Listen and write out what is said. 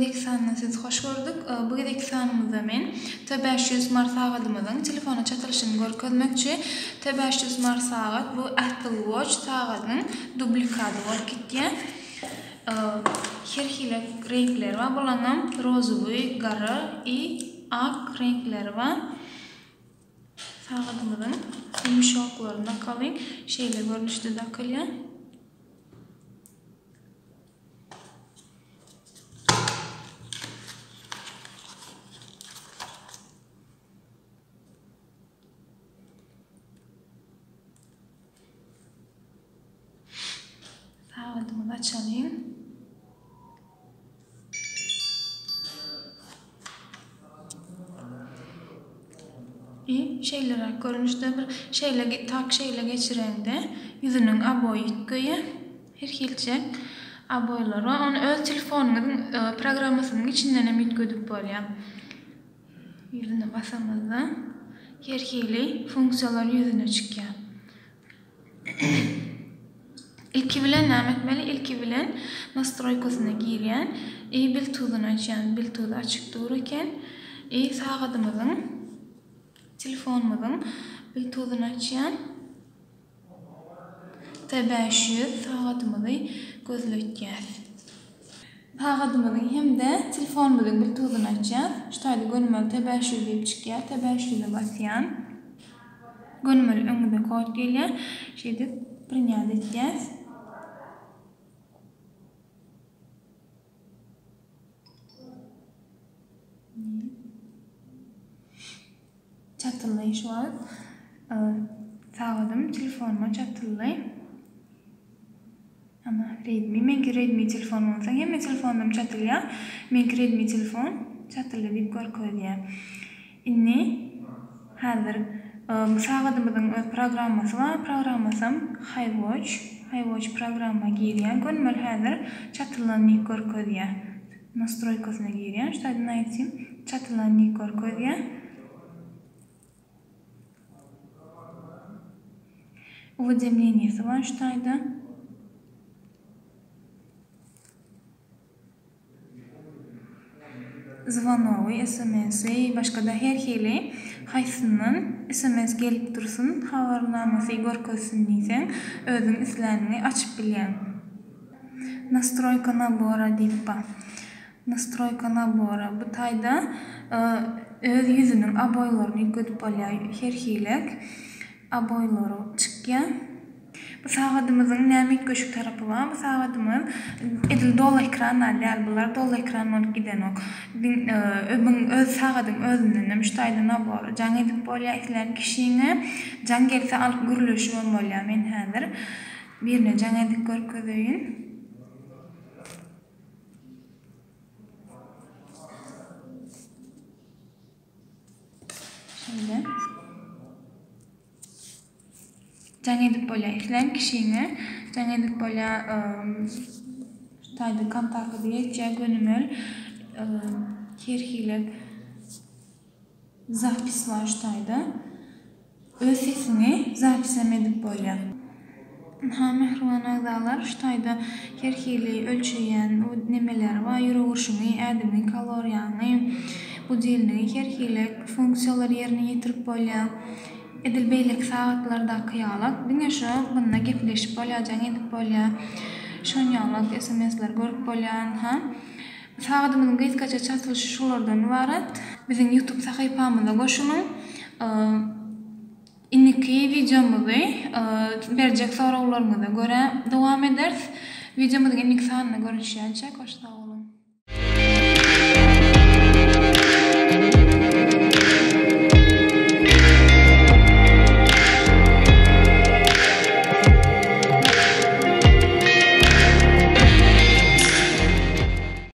gezekki sanynda sizi hoş gördük. Bu gezekki sanymyzda men T 500 smart sagadymyzyň telefona çatylyşyny görkezmekçi. T 500 smart sagat bu Apple Watch sagadynyň dublikady bolup gitýär. Her hili reňkleri bar bulaňam rozowy, gara i ak reňkleri bar. Sagadymyzyň ýumşaklaryny dakalyň. Şeýle görnüşde dakylýar. Sagadymyzy açalyň. I şeýleräk görnüşde bir şeýle tak şeýle geçireňde ýüzüniň oboýy üýtgeýär. Her hilje oboýlar bar. Ony öz telefonyňyzyň programmasynyň içinden hem üýtgedip bolýar. Ýüzüne basamyzda her hili funksiýalar ýüzüne çykýar. Ilki bilen näme etmeli? Ilki bilen nastroýkasyna girýän i biltuzyny açýan. Biltuz açyk dur eken. I sagadymyzyň telefonymyzyň biltuzyny açýan. T 500 sagadymyzy gözletýäs. Sagadymyzyň hem-de telefonymyzyň biltuzyny açýas. Şu taýda gönümel T 500 diýip çykýar. T 500-e basýan. Gönümel öňümize kod gelýär. Şeýdip prinýat etýäs. Çatyldy şu wagt. Sagadym telefonyma çatyldy. Ana Redmi. Meňki Redmi telefon bolsa hemme telefonlarym çatylýar. Meňki Redmi telefon çatyldy diýip görkezýär. Indi häzir bu sagadymyzyň öz programmasy bar. Programmasam HiWatch. HiWatch programma girýär. Gönümel häzir çatylan diýip görkezýär. Nastroýkasyna girýän. Şu taýdan aýtym çatylan diýip görkezýär. Uwedemleniýesi bar şu taýda. Zwonogy, SMS-i, başga-da her hili haýsyndan SMS gelip dursun, habarnamasy görkezsin diýseň, özüň isläniňi açyp bilýäň. Nastroýka nabora diýip bar. Nastroýka nabora bu taýda öz ýüzüniň oboýlaryny üýtgedip bolýar. Her hilek oboýlary çykýar. Bu sagadymyzyň näme üýtgeşik tarapy bar? Bu sagadymyz edil doly ekran däl. Bular doly ekran bolup gidenok. Öbüň öz sagadyň özündenem şu taýda nabor jaň edip bolýar islän kişiňe. Jaň gelse alyp gürleşibem bolýar. Men häzir birine jaň edip görkezeýin. Şeýle. Jaň edip bolýar. Islän kişiňe jaň edip bolýar. Şu taýda kontakty geçýär gönümel. Her hili zapis bar şu taýda. Öz sesiňi zapisem edip bolýar. Ynha mähriban agzalar şu taýda her hili ölçeýän nemeleri bar ýürek urşuňy, ädimiňi, kaloriýaňy, budilnigi her hili funksiýalary ýerine ýetirip bolýar. Edil beýleki sagatlardaky ýalak diňe şo bunda gepleşip bolýar, jaň edip bolýar. Şon ýalak sms-leri görüp bolýar ynha. Sagadymyzyň gysgaça çatylyşy şulardan ybarat. Biziň YouTube sahypamyza goşulyň. Indiki wideomyzy berjek soraglaryňyza görä dowam ederis. Wideomyzyň indiki sanynda görüşýänçäk hoş sag boluň.